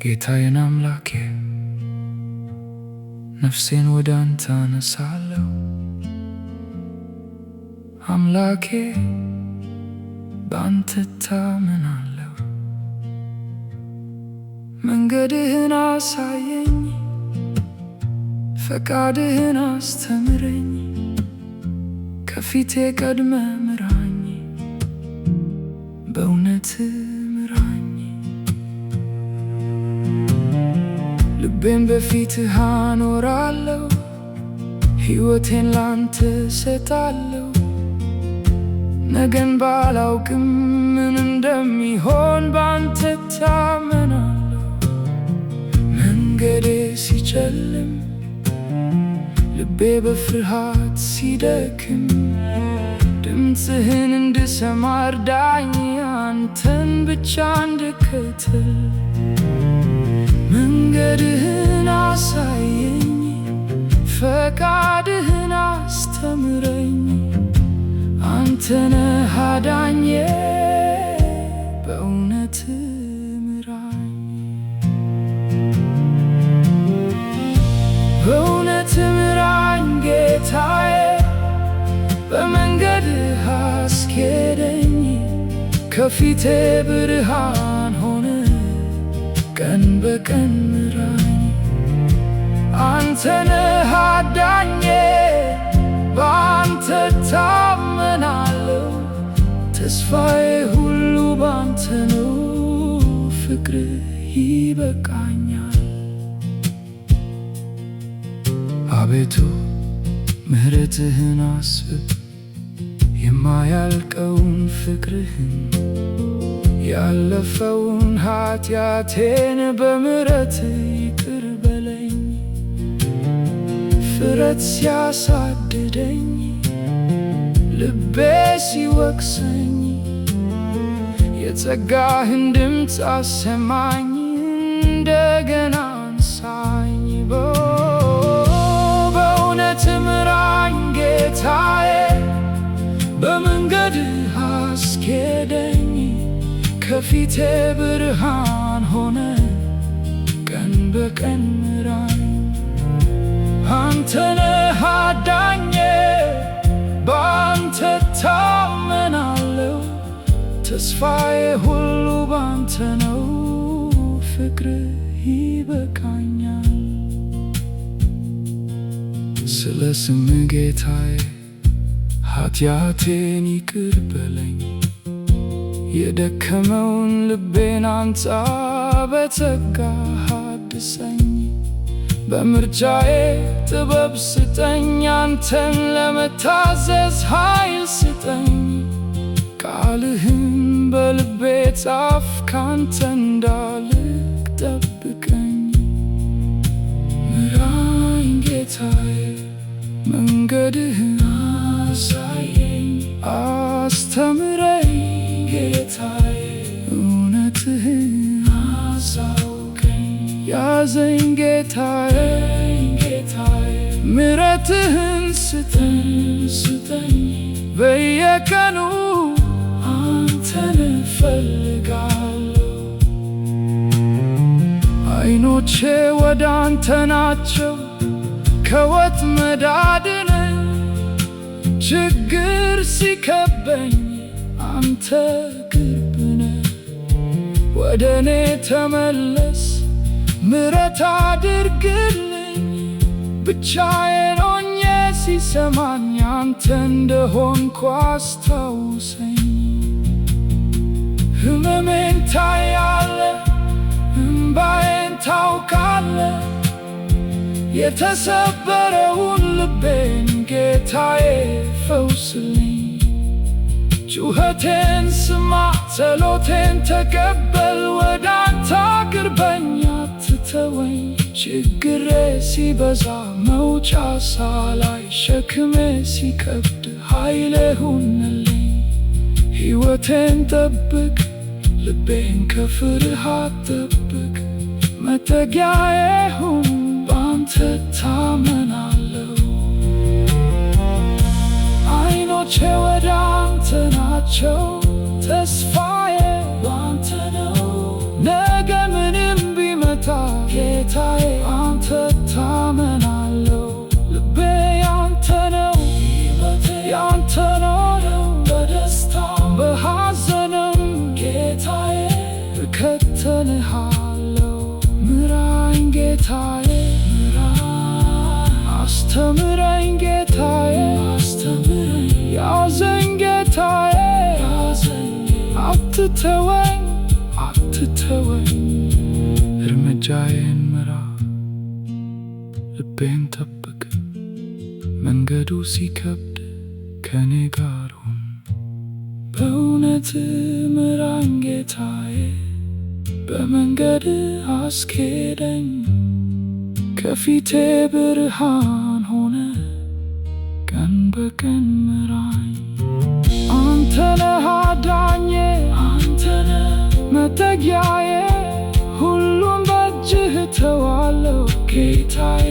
ጌታዬን አምላኬ፣ ነፍሴን ወደ አንተ አነሳለሁ። አምላኬ፣ በአንተ እታመናለሁ። መንገድህን አሳየኝ፣ ፈቃድህን አስተምረኝ። ከፊቴ ቀድመህ ምራኝ፣ በእውነትህ ምራኝ። ልቤን በፊትህ አኖራለሁ፣ ሕይወቴን ላንተ እሰጣለሁ። ነገን ባላውቅም ምን እንደሚሆን ባንተ እታመናለሁ። መንገዴ ሲጨልም፣ ልቤ በፍርሃት ሲደክም፣ ድምፅህን እንድሰማ እርዳኝ፣ አንተን ብቻ እንድከተል። መንገድህን አሳየኝ፣ ፈቃድህን አስተምረኝ። አንተ ነህ አዳኜ፣ በእውነት ምራኝ። በእውነት ምራኝ ጌታዬ፣ በመንገድህ አስኬደኝ። ከፊቴ ብርሃን ሆነ፣ ቀን በቀን ምራኝ። አንተ ነህ አዳኜ፣ በአንተ እታመናለሁ። ተስፋዬ ሁሉ ባንተ ነው፣ ፍቅርህ ይበቃኛል። አቤቱ ምሕረትህን አስብ፣ የማያልቀውን ፍቅርህን፣ ያለፈውን ኃጢአቴን በምሕረትህ ይቅር በለኝ። ፍረት ሲያሳድደኝ፣ ልቤ ሲወቅሰኝ፣ የጸጋህን ድምፅ አሰማኝ፣ እንደገና አንሳኝ። በእውነት ምራኝ ጌታዬ፣ በመንገድህ አስኬደኝ። ከፊቴ ብርሃን ሆነ፣ ቀን በቀን ምራኝ። አንተ ነህ አዳኜ፣ በአንተ እታመናለሁ። ተስፋዬ ሁሉ ባንተ ነው፣ ፍቅርህ ይበቃኛል። ስለ ስምህ ጌታዬ ኃጢአቴን ይቅር በለኝ። የደከመውን ልቤን አንጻ፣ በጸጋህ አድሰኝ። በምርጫዬ ጥበብ ስጠኝ፣ አንተን ለመታዘዝ ኃይል ስጠኝ። ቃልህን በልቤ ጻፍ፣ ካንተ እንዳልቅ ጠብቀኝ። ምራኝ ጌታዬ፣ መንገድህን አሳየኝ። አስተምረኝ ጌታዬ፣ እውነትህን አሳውቀኝ። ያዘኝ ጌታዬ፣ ምሕረትህን ስጠኝ ስጠኝ። በየቀኑ አንተን እፈልጋለሁ። ዓይኖቼ ወደ አንተ ናቸው፣ ከወጥመድ አድነኝ። ችግር ሲከበኝ አንተ ቅርብ ነህ። ወደ እኔ ተመለስ፣ ምሕረት አድርግልኝ። ብቻዬን ሆኜ ሲሰማኝ አንተ እንደሆንኩ አስታውሰኝ። ሕመሜን ታያለህ፣ እምባዬን ታውቃለህ። የተሰበረውን ልቤን ጌታዬ ፈውስልኝ። ጩኸቴን ስማ፣ ጸሎቴን ተቀበል። ወደ አንተ አቅርበኝ፣ አትተወኝ። ችግሬ ሲበዛ መውጫ ሳላይ፣ ሸክሜ ሲከብድ ኃይሌ ሁንልኝ። ሕይወቴን ጠብቅ፣ ልቤን ከፍርሃት ጠብቅ። መጠጊያዬ ሁን፣ በአንተ እታመናለሁ። ዓይኖቼ ወደ አንተ ናቸው፣ ተስፋዬ ባንተ ነው። ነገ ምንም ቢመጣ እማጸንሃለሁ። ምራኝ ጌታዬ፣ አስተምረኝ ጌታዬ፣ አስተምረኝ፣ ያዘኝ ጌታዬ፣ አትተወኝ፣ አትተወኝ። እርምጃዬን ምራ፣ ልቤን ጠብቅ፣ መንገዱ ሲከብድ ከኔ ጋር ሁን። በእውነት ምራኝ ጌታዬ፣ በመንገድ አስኬደኝ። ከፊቴ ብርሃን ሆነ፣ ቀን በቀን ምራኝ። አንተ ነህ አዳኜ፣ አንተ ነህ መጠጊያዬ፣ ሁሉን በእጅህ እተዋለሁ ጌታዬ።